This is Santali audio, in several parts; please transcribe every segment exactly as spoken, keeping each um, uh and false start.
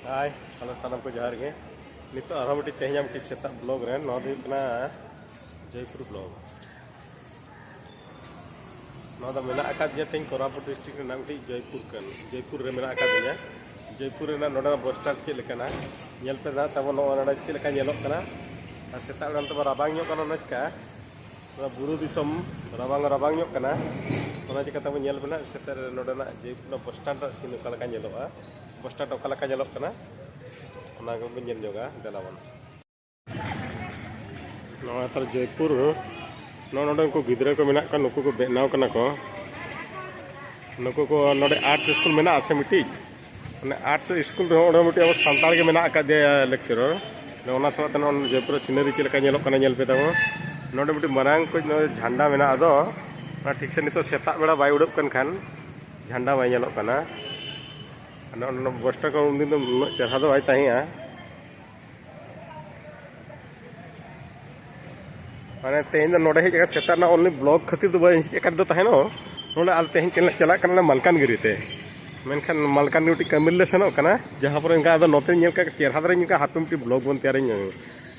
ᱦᱟᱭ, ᱦᱮᱞᱳ, ᱥᱟᱱᱟᱢ ᱠᱚ ᱡᱚᱦᱟᱨ ᱜᱮ᱾ ᱱᱤᱛᱚᱜ ᱟᱨᱦᱚᱸ ᱢᱤᱫᱴᱤᱡ ᱛᱮᱦᱮᱧᱟᱜ ᱢᱤᱫᱴᱤᱡ ᱥᱮᱛᱟᱜ ᱵᱞᱚᱜ ᱨᱮ, ᱱᱚᱣᱟ ᱫᱚ ᱦᱩᱭᱩᱜ ᱠᱟᱱᱟ ᱡᱚᱭᱯᱩᱨ ᱵᱞᱚᱜ᱾ ᱱᱚᱣᱟ ᱫᱚ ᱢᱮᱱᱟᱜ ᱟᱠᱟᱫ ᱜᱮᱭᱟ ᱛᱮᱦᱮᱧ ᱠᱳᱨᱟᱯᱩᱴ ᱰᱤᱥᱴᱨᱤᱠᱴ ᱨᱮᱱᱟᱜ ᱢᱤᱫᱴᱤᱡ ᱡᱚᱭᱯᱩᱨ ᱠᱟᱱ, ᱡᱚᱭᱯᱩᱨ ᱨᱮ ᱢᱮᱱᱟᱜ ᱟᱠᱟᱫ ᱞᱤᱧᱟ᱾ ᱡᱚᱭᱯᱩᱨ ᱨᱮᱱᱟᱜ ᱱᱚᱰᱮᱱᱟᱜ ᱵᱚᱥ ᱥᱴᱮᱱᱰ ᱪᱮᱫ ᱞᱮᱠᱟᱱᱟ ᱧᱮᱞ ᱯᱮ ᱫᱟ ᱛᱟᱵᱚ, ᱱᱚᱜᱼᱚᱭ ᱱᱚᱰᱮ ᱪᱮᱫ ᱞᱮᱠᱟ ᱧᱮᱞᱚᱜ ᱠᱟᱱᱟ᱾ ᱟᱨ ᱥᱮᱛᱟᱜ ᱵᱮᱲᱟ ᱱᱚᱛᱮ ᱢᱟ ᱨᱟᱵᱟᱝ ᱧᱚᱜ ᱠᱟᱱᱟ, ᱚᱱᱟ ᱪᱤᱠᱟ ᱱᱚᱣᱟ ᱵᱩᱨᱩ ᱫᱤᱥᱚᱢ ᱨᱟᱵᱟᱝ ᱨᱟᱵᱟᱝ ᱧᱚᱜ ᱠᱟᱱᱟ᱾ ᱚᱱᱟ ᱪᱤᱠᱟ ᱛᱟᱵᱚ ᱧᱮᱞ ᱯᱮ ᱱᱟᱜ ᱥᱮᱛᱟᱜ ᱨᱮ ᱱᱚᱰᱮᱱᱟᱜ ᱡᱚᱭᱯᱩᱨ ᱨᱮᱱᱟᱜ ᱵᱚᱥ ᱥᱴᱮᱱᱰ ᱨᱮᱱᱟᱜ ᱥᱤᱱ ᱚᱠᱟ ᱞᱮᱠᱟ ᱧᱮᱞᱚᱜᱼᱟ, ᱵᱚᱥ ᱥᱴᱮᱱᱰ ᱚᱠᱟ ᱞᱮᱠᱟ ᱧᱮᱞᱚᱜ ᱠᱟᱱᱟ, ᱚᱱᱟ ᱜᱮᱵᱚᱱ ᱧᱮᱞ ᱧᱚᱜᱟ᱾ ᱫᱮᱞᱟ ᱵᱚᱱ᱾ ᱱᱚᱣᱟ ᱛᱟᱦᱞᱮ ᱡᱚᱭᱯᱩᱨ, ᱱᱚᱜᱼᱚ ᱱᱚᱰᱮ ᱩᱱᱠᱩ ᱜᱤᱫᱽᱨᱟᱹ ᱠᱚ ᱢᱮᱱᱟᱜ ᱠᱚᱣᱟ, ᱱᱩᱠᱩ ᱠᱚ ᱵᱮᱱᱟᱣ ᱠᱟᱱᱟ ᱠᱚ᱾ ᱱᱩᱠᱩ ᱠᱚ ᱱᱚᱰᱮ ᱟᱨᱴᱥ ᱥᱠᱩᱞ ᱢᱮᱱᱟᱜᱼᱟ ᱥᱮ ᱢᱤᱫᱴᱤᱡ, ᱚᱱᱟ ᱟᱨᱴᱥ ᱥᱠᱩᱞ ᱨᱮᱦᱚᱸ ᱚᱸᱰᱮ ᱢᱤᱫᱴᱤᱡ ᱟᱵᱚ ᱥᱟᱱᱛᱟᱲ ᱜᱮ ᱢᱮᱱᱟᱜ ᱟᱠᱟᱫᱮᱭᱟ ᱞᱮᱠᱪᱟᱨᱟᱨ᱾ ᱚᱱᱟ ᱥᱟᱞᱟᱜ ᱛᱮ ᱱᱚᱜᱼᱚᱭ ᱡᱚᱭᱯᱩᱨ ᱨᱮ ᱥᱤᱱᱟᱨᱤ ᱪᱮᱫ ᱞᱮᱠᱟ ᱧᱮᱞᱚᱜ ᱠᱟᱱᱟ ᱧᱮᱞ ᱯᱮ ᱛᱟᱵᱚ᱾ ᱱᱚᱰᱮ ᱢᱤᱫᱴᱤᱡ ᱢᱟᱨᱟᱝ ᱠᱚᱡ ᱱᱚᱰᱮ ᱡᱷᱟᱱᱰᱟ ᱢᱮᱱᱟᱜᱼᱟ, ᱟᱫᱚ ᱚᱱᱟ ᱴᱷᱤᱠ ᱥᱮ ᱱᱤᱛᱚᱜ ᱥᱮᱛᱟᱜ ᱵᱮᱲᱟ ᱵᱟᱭ ᱩᱰᱩᱠ ᱠᱟᱱ ᱠᱷᱟᱱ ᱡᱷᱟᱱᱰᱟ ᱵᱟᱭ ᱧᱮᱞᱚᱜ ᱠᱟᱱᱟ᱾ ᱟᱨ ᱱᱚᱜᱼᱚ ᱱᱚᱣᱟ ᱵᱚᱥ ᱥᱴᱮᱱᱰ ᱠᱚ ᱩᱱᱫᱤᱱ ᱫᱚ ᱩᱱᱟᱹᱜ ᱪᱮᱦᱨᱟ ᱫᱚ ᱵᱟᱭ ᱛᱟᱦᱮᱸᱜᱼᱟ᱾ ᱢᱟᱱᱮ ᱛᱮᱦᱮᱧ ᱫᱚ ᱱᱚᱰᱮ ᱦᱮᱡ ᱠᱟᱛᱮ ᱥᱮᱛᱟᱜ ᱨᱮᱱᱟᱜ only ᱵᱞᱚᱜ ᱠᱷᱟᱹᱛᱤᱨ ᱫᱚ ᱵᱟᱹᱧ ᱦᱮᱡ ᱟᱠᱟᱱ ᱫᱚ ᱛᱟᱦᱮᱱᱚᱜ᱾ ᱱᱚᱰᱮ ᱟᱞᱮ ᱛᱮᱦᱮᱧ ᱪᱟᱞᱟᱜ ᱠᱟᱱᱟᱞᱮ ᱢᱟᱞᱠᱟᱱᱜᱤᱨᱤ ᱛᱮ, ᱢᱮᱱᱠᱷᱟᱱ ᱢᱟᱞᱠᱟᱱᱜᱤᱨᱤ ᱢᱤᱫᱴᱤᱡ ᱠᱟᱹᱢᱤ ᱨᱮᱞᱮ ᱥᱮᱱᱚᱜ ᱠᱟᱱᱟ, ᱡᱟᱦᱟᱸ ᱯᱚᱨᱮ ᱮᱱᱠᱷᱟᱱ ᱟᱫᱚ ᱱᱚᱛᱮᱧ ᱧᱮᱞ ᱠᱟᱜ ᱪᱮᱦᱨᱟ ᱫᱷᱟᱨᱟᱧ ᱧᱮᱞ ᱠᱟᱜ ᱦᱟᱯᱮ ᱢᱤᱫᱴᱤᱡ ᱵᱞᱚᱜ ᱵᱚᱱ ᱛᱮᱭᱟᱨᱟᱹᱧ᱾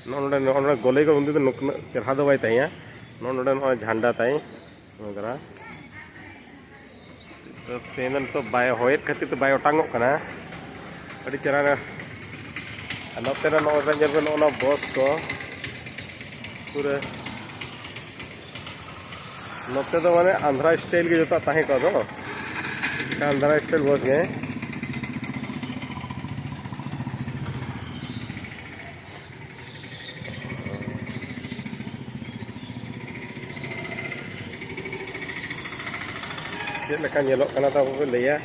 ᱱᱚᱜᱼᱚ ᱱᱚᱰᱮ ᱱᱚᱜᱼᱚ ᱱᱚᱰᱮ ᱜᱚᱞᱮ ᱜᱮ ᱩᱱᱫᱤᱱ ᱫᱚ ᱱᱩᱱᱟᱹᱜ ᱪᱮᱦᱨᱟ ᱫᱚ ᱵᱟᱭ ᱛᱟᱦᱮᱸᱭᱟ᱾ ᱱᱚᱜᱼᱚ ᱱᱚᱰᱮ ᱱᱚᱜᱼᱚᱭ ᱡᱷᱟᱱᱰᱟ ᱛᱟᱭ᱾ ᱱᱚᱣᱟ ᱠᱟᱱᱟ᱾ ᱛᱚ ᱛᱮᱦᱮᱧ ᱫᱚ ᱱᱤᱛᱚᱜ ᱵᱟᱭ ᱦᱚᱭᱮᱫ ᱠᱷᱟᱹᱛᱤᱨ ᱛᱮ ᱵᱟᱭ ᱚᱴᱟᱝᱚᱜ ᱠᱟᱱᱟ᱾ ᱟᱹᱰᱤ ᱪᱮᱦᱨᱟ᱾ ᱟᱨ ᱱᱚᱛᱮ ᱨᱮ ᱱᱚᱜᱼᱚᱭ ᱯᱮ ᱧᱮᱞ ᱯᱮ, ᱱᱚᱜᱼᱚ ᱱᱚᱣᱟ ᱵᱚᱥ ᱠᱚ ᱯᱩᱨᱟᱹ ᱱᱚᱛᱮ ᱫᱚ ᱢᱟᱱᱮ ᱟᱱᱫᱷᱨᱟ ᱥᱴᱟᱭᱤᱞ ᱜᱮ ᱡᱚᱛᱚᱣᱟᱜ ᱛᱟᱦᱮᱸ ᱠᱚᱜᱼᱟ ᱫᱚ, ᱟᱱᱫᱷᱨᱟ ᱥᱴᱟᱭᱤᱞ ᱵᱚᱥ ᱜᱮ᱾ ᱪᱮᱫ ᱞᱮᱠᱟ ᱧᱮᱞᱚᱜ ᱠᱟᱱᱟ ᱛᱟᱵᱚ ᱯᱮ ᱞᱟᱹᱭᱟ᱾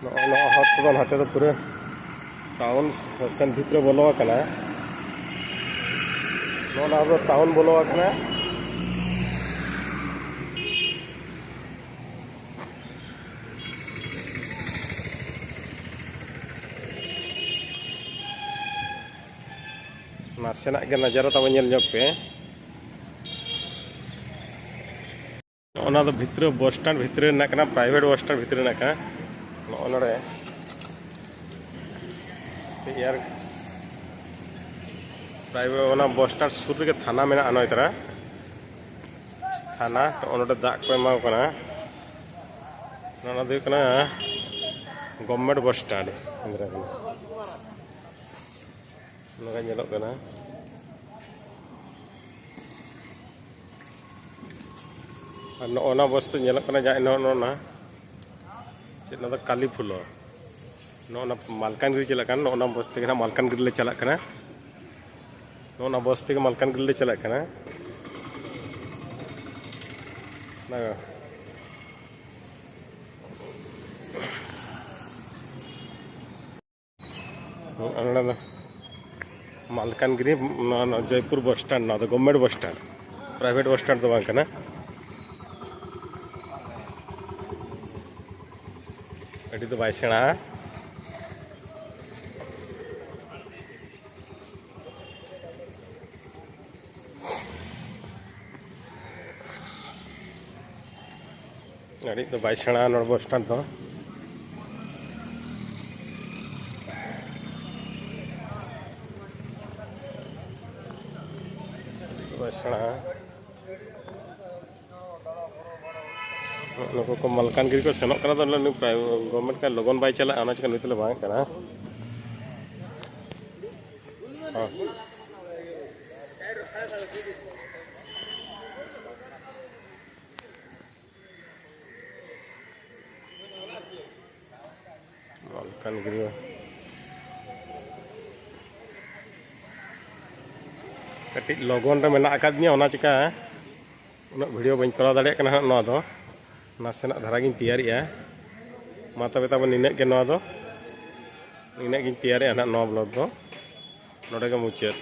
ᱱᱚᱜᱼᱚ ᱱᱚᱣᱟ ᱦᱚᱨ ᱛᱮᱫᱚ ᱱᱟᱛᱮ ᱫᱚ ᱯᱩᱨᱟᱹ ᱴᱟᱣᱩᱱ ᱥᱮᱱ ᱵᱷᱤᱛᱨᱤ ᱵᱚᱞᱚ ᱟᱠᱟᱱᱟ᱾ ᱱᱚᱜᱼᱚ ᱱᱚᱣᱟ ᱫᱚ ᱴᱟᱣᱩᱱ ᱵᱚᱞᱚ ᱟᱠᱟᱱᱟ᱾ ᱱᱟᱥᱮᱱᱟᱜ ᱜᱮ ᱱᱟᱡᱟᱨᱟ ᱛᱟᱵᱚ ᱧᱮᱞ ᱧᱚᱜ ᱯᱮ᱾ ᱚᱱᱟ ᱫᱚ ᱵᱷᱤᱛᱨᱤ ᱵᱚᱥ ᱥᱴᱮᱱᱰ ᱵᱷᱤᱛᱨᱤ ᱨᱮᱱᱟᱜ ᱠᱟᱱᱟ, ᱯᱨᱟᱭᱵᱷᱮᱴ ᱵᱚᱥ ᱥᱴᱮᱱᱰ ᱵᱷᱤᱛᱨᱤ ᱨᱮᱱᱟᱜ ᱠᱟᱱᱟ᱾ ᱱᱚᱜᱼᱚ ᱱᱚᱰᱮ ᱮᱭᱟᱨ ᱯᱨᱟᱭᱵᱷᱮᱴ, ᱚᱱᱟ ᱵᱚᱥ ᱥᱴᱮᱱᱰ ᱥᱩᱨ ᱨᱮᱜᱮ ᱛᱷᱟᱱᱟ ᱢᱮᱱᱟᱜᱼᱟ, ᱱᱚᱭᱛᱟᱨᱟ ᱛᱷᱟᱱᱟ᱾ ᱱᱚᱜᱼᱚ ᱱᱚᱰᱮ ᱫᱟᱜ ᱠᱚ ᱮᱢᱟ ᱠᱚ ᱠᱟᱱᱟ᱾ ᱱᱚᱣᱟ ᱫᱚ ᱦᱩᱭᱩᱜ ᱠᱟᱱᱟ ᱜᱚᱵᱷᱢᱮᱱᱴ ᱵᱚᱥ ᱥᱴᱮᱱᱰ᱾ ᱱᱚᱝᱠᱟ ᱧᱮᱞᱚᱜ ᱠᱟᱱᱟ᱾ ᱟᱨ ᱱᱚᱜᱼᱚ ᱱᱟ ᱵᱚᱥ ᱫᱚ ᱧᱮᱞᱚᱜ ᱠᱟᱱᱟ ᱡᱟᱦᱟᱸ ᱱᱚᱜᱼᱚ ᱱᱚᱜᱼᱚ ᱱᱟ, ᱪᱮᱫ ᱱᱚᱣᱟ ᱫᱚ ᱠᱟᱞᱤ ᱯᱷᱩᱞᱳ᱾ ᱱᱚᱜᱼᱚ ᱱᱟ ᱢᱟᱞᱠᱟᱱᱜᱤᱨᱤ ᱪᱟᱞᱟᱜ ᱠᱟᱱᱟ, ᱱᱚᱜᱼᱚ ᱱᱟ ᱵᱚᱥ ᱛᱮᱜᱮ ᱱᱟᱦᱟᱜ ᱢᱟᱞᱠᱟᱱᱜᱤᱨᱤ ᱞᱮ ᱪᱟᱞᱟᱜ ᱠᱟᱱᱟ᱾ ᱱᱚᱜᱼᱚ ᱱᱟ ᱵᱚᱥ ᱛᱮᱜᱮ ᱢᱟᱞᱠᱟᱱᱜᱤᱨᱤ ᱞᱮ ᱪᱟᱞᱟᱜ ᱠᱟᱱᱟ᱾ ᱱᱚᱣᱟ ᱫᱚ ᱢᱟᱞᱠᱟᱱᱜᱤᱨᱤ, ᱱᱚᱣᱟ, ᱱᱚᱣᱟ ᱡᱚᱭᱯᱩᱨ ᱵᱚᱥ ᱥᱴᱮᱱᱰ, ᱱᱚᱣᱟ ᱫᱚ government bus stand, private bus stand ᱫᱚ ᱵᱟᱝ ᱠᱟᱱᱟ᱾ ᱟᱹᱰᱤ ᱫᱚ ᱵᱟᱭ ᱥᱮᱬᱟᱣᱟ᱾ ᱟᱹᱰᱤ ᱫᱚ ᱵᱟᱭ ᱥᱮᱬᱟᱣᱟ ᱱᱚᱰᱮ ᱵᱚᱥ ᱥᱴᱮᱱᱰ ᱫᱚ᱾ ᱵᱟᱭ ᱥᱮᱬᱟᱣᱟ᱾ ᱱᱩᱠᱩ ᱠᱚ ᱢᱟᱞᱠᱟᱱᱜᱤᱨᱤ ᱠᱚ ᱥᱮᱱᱚᱜ ᱠᱟᱱᱟ, ᱫᱚ ᱱᱩᱭ ᱯᱨᱟᱭ-, ᱜᱚᱵᱷᱢᱮᱱᱴ ᱠᱷᱚᱱ ᱞᱚᱜᱚᱱ ᱵᱟᱭ ᱪᱟᱞᱟᱜᱼᱟ, ᱚᱱᱟ ᱪᱤᱠᱟᱹ ᱱᱩᱭ ᱛᱮᱞᱮ ᱵᱟᱝ ᱠᱟᱱᱟ᱾ ᱦᱚᱸ᱾ ᱢᱟᱞᱠᱟᱱᱜᱤᱨᱤ᱾ ᱠᱟᱹᱴᱤᱡ ᱞᱚᱜᱚᱱ ᱨᱮ ᱢᱮᱱᱟᱜ ᱟᱠᱟᱫᱤᱧᱟ, ᱚᱱᱟ ᱪᱤᱠᱟ ᱩᱱᱟᱹᱜ ᱵᱷᱤᱰᱤᱭᱳ ᱵᱟᱹᱧ ᱠᱚᱨᱟᱣ ᱫᱟᱲᱮᱭᱟᱜ ᱠᱟᱱᱟ ᱦᱟᱸᱜ᱾ ᱱᱚᱣᱟ ᱫᱚ ᱱᱟᱥᱮᱱᱟᱜ ᱫᱷᱟᱨᱟ ᱜᱤᱧ ᱛᱮᱭᱟᱨᱮᱜᱼᱟ᱾ ᱢᱟ ᱛᱚᱵᱮ ᱛᱟᱵᱚᱱ ᱱᱤᱱᱟᱹᱜ ᱜᱮ, ᱱᱚᱣᱟ ᱫᱚ ᱱᱤᱱᱟᱹᱜ ᱜᱤᱧ ᱛᱮᱭᱟᱨᱮᱜᱼᱟ ᱱᱟᱦᱟᱜ᱾ ᱱᱚᱣᱟ ᱵᱞᱚᱜ ᱫᱚ ᱱᱚᱰᱮ ᱜᱮ ᱢᱩᱪᱟᱹᱫ᱾